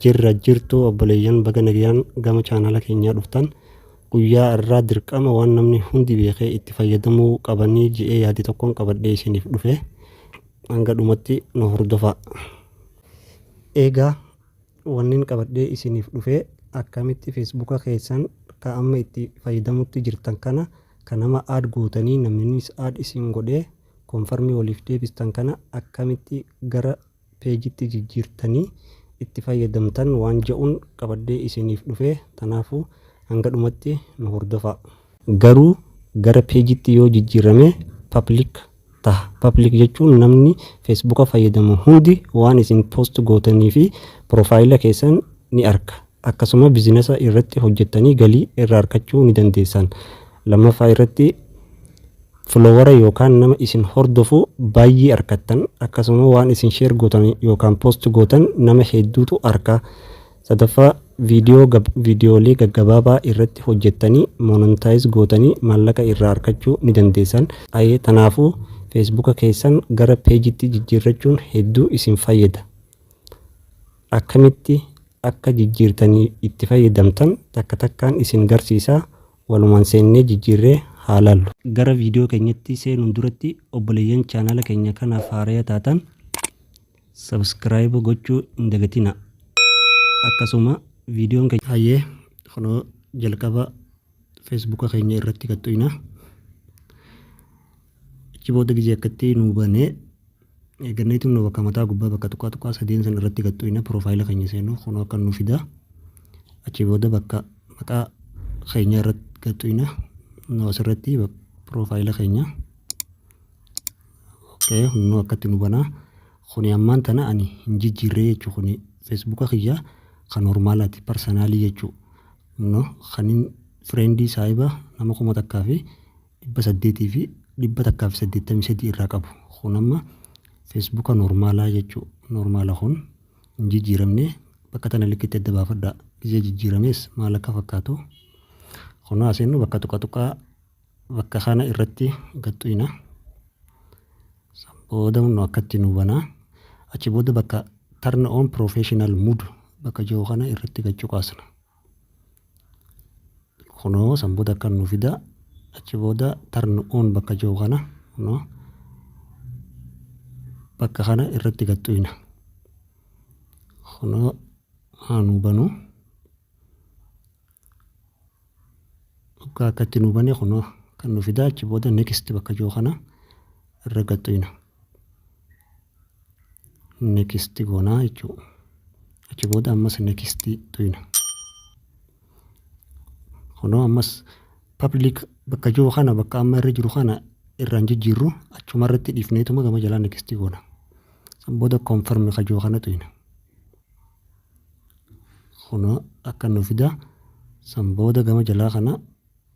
Jirra jirtu obboleeyyan, baga nagayaan gama chaanala keenyaa dhuftan. Guyyaa irraa dirqama waan namni hundi beekee itti fayyadamuu qabanii je'ee yaade tokkoon qabadhee isiniif dhufe. Hanga dhumatti nu hordofaa. Eegaa wannin qabadhee isiniif dhufe, akkamitti Feesbuuka keessan ka amma itti fayyadamutti jirtan kana, ka nama add gootanii namninis add isin godhee confirm waliif deebistan kana, akkamitti gara peejitti jijjiirtanii itti fayyadamtan waan je'uun qabadhee isiniif dhufe. Tanaafuu hanga dhumatti nu hordofaa. Garuu gara peejitti yoo jijjiirame public taha. Public jechuun namni Feesbuuka fayyadamu hundi waan isin post gootanii fi profile keessan ni arka. Akkasuma bizinesa irratti hojjettanii galii irraa argachuu ni dandeessan. Lammaffaa irratti follower yookaan nama isin hordofu baay'ee argattan. Akkasuma waan isin share gootan yookaan post gootan nama hedduutu arka. Sadaffaa, viidiyoolee gaggabaabaa irratti hojjettanii monetize gootanii maallaqa irraa argachuu ni dandeessan. Tanaafuu Feesbuuka keessan gara peejitti jijjiirrachuun hedduu isin fayyada. Akkamitti akka jijjiirtanii itti fayyadamtan takka takkaan isin garsiisaa. Walumaan seennee jijjiirree haa laallu. Gara viidiyoo keenyatti seenuun duratti, obboleeyyan chaanala keenya kanaaf haaraya taatan subscribe gochuu hin dagatina. Akkasuma viidiyoon keenya. Hayyee, kunoo jalqaba Feesbuuka keenya irratti qaxxuyna. Achi booda gizee akkatti nuu banee eeganneetu nu bakka mataa gubbaa bakka tuqaa tuqaa sadeen san irratti qaxxuyna. Profile keenya seenu kunoo akka nu fida. Achi booda bakka maqaa keenya irratti qaxxuyna. Nu asirratti profile keenya. Okay, nu akkatti nu banaa. Kuni ammaan tana ani hin jijjiirree jechuu. Kuni Feesbuuka kiyya kan normalaati, personal jechuu. No kanin friend saahiba nama 1883 irraa qabu. Kun amma Feesbuuka normalaa jechuu. Normala kun hin jijjiiramne. Bakka tana likkitti adda baafadhaa. Gizee jijjiirames maal akka fakkaatu. Kunoo aseennu bakka tuqa tuqaa bakka kana irratti gaxxuyna. Booda nu akkatti nu banaa. Achi booda bakka turn on professional mode bakka jiru kana irratti gachuu kaasna. Kunoo san booda akka nu fida. Achi booda turn on bakka jiru kana, kunoo bakka kana irratti gaxxuyna. Kunoo haa nu banu. Akka akkatti nu bane, kunoo kan nu fida. Achi booda next bakka jiru kana irra gaxxuyna. Next goonaa jechuudha. Achi booda ammas next tuyna. Kunoo ammas public bakka jiru kana, bakka amma irra jiru kana irraan jijjiirru, achuma irratti dhiifneetuma gama jalaa next goona. San booda confirm ka jiru kana tuyna. Kunoo akka nu fida. San booda gama jalaa kana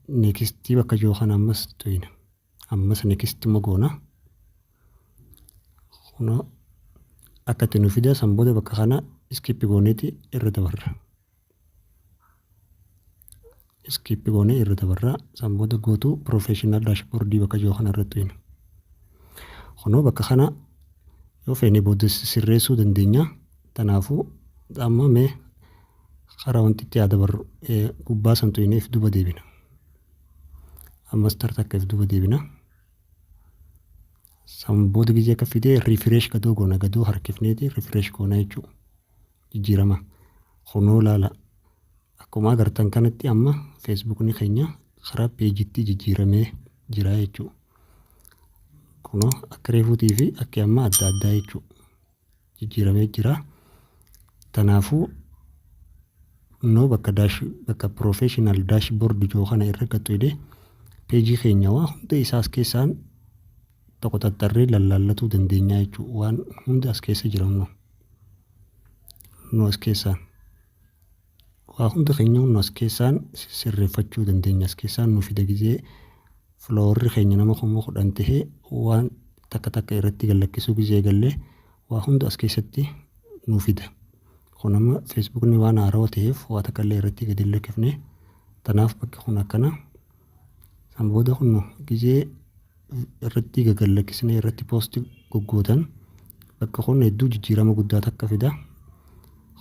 next bakka jiru kana ammas tuyna. Ammas next goona. Kunoo akka itti nu fida. San booda bakka kana skip gooneeti irra dabarra. Skip goonee irra dabarra. San booda go to professional dashboard bakka jiru kana irratti tuyna. Kunoo bakka kana yoo feene booda sirreessuu dandeenya. Kanaafuu amma mee karaa wanti itti haa dabarru. Gubbaa san tuyneef duuba deebina. Ammas tartakka if duuba deebina. San booda gizee akka fidee refresh gadoo goona, gadoo harkifneeti refresh goona jechuudha. Jijjiirama. Kunoo laala. Akkuma agartan kanatti amma Feesbuukni keenya karaa peejitti jijjiiramee jira jechuudha. Kunoo akka reefuutii fi akka amma adda addaa jechuudha. Jijjiiramee jira. Kanaafuu noo bakka dash bakka professional dashboard jiru kana irra qaxxuudhe peejii keenya waa hunda isaa as keessaan tokko xaxxarree lallaallatuu dandeenya jechuudha. Waan hunda as keessa jira nu. Nu as keessaan. Waa hunda keenya nu as keessaan sirreeffachuu dandeenya. As keessaan nu fida. Gizee followerri keenya nama 10,000 tahee waan takka takka irratti gallakkisuu gizee gallee waa hunda as keessatti nu fida. Kun amma Feesbuukni waan haarawaa ta'eef waa takka illee irratti gadi hin lakkifne. Tanaaf bakki kun akkana. San booda kun gizee irratti gagallakkisnee irratti post goggootan bakka kun hedduu jijjiirama guddaa takka fida.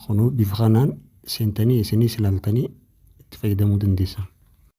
Kunuu bifa kanaan seentanii isinis ilaaltanii itti fayyadamuu dandeessan.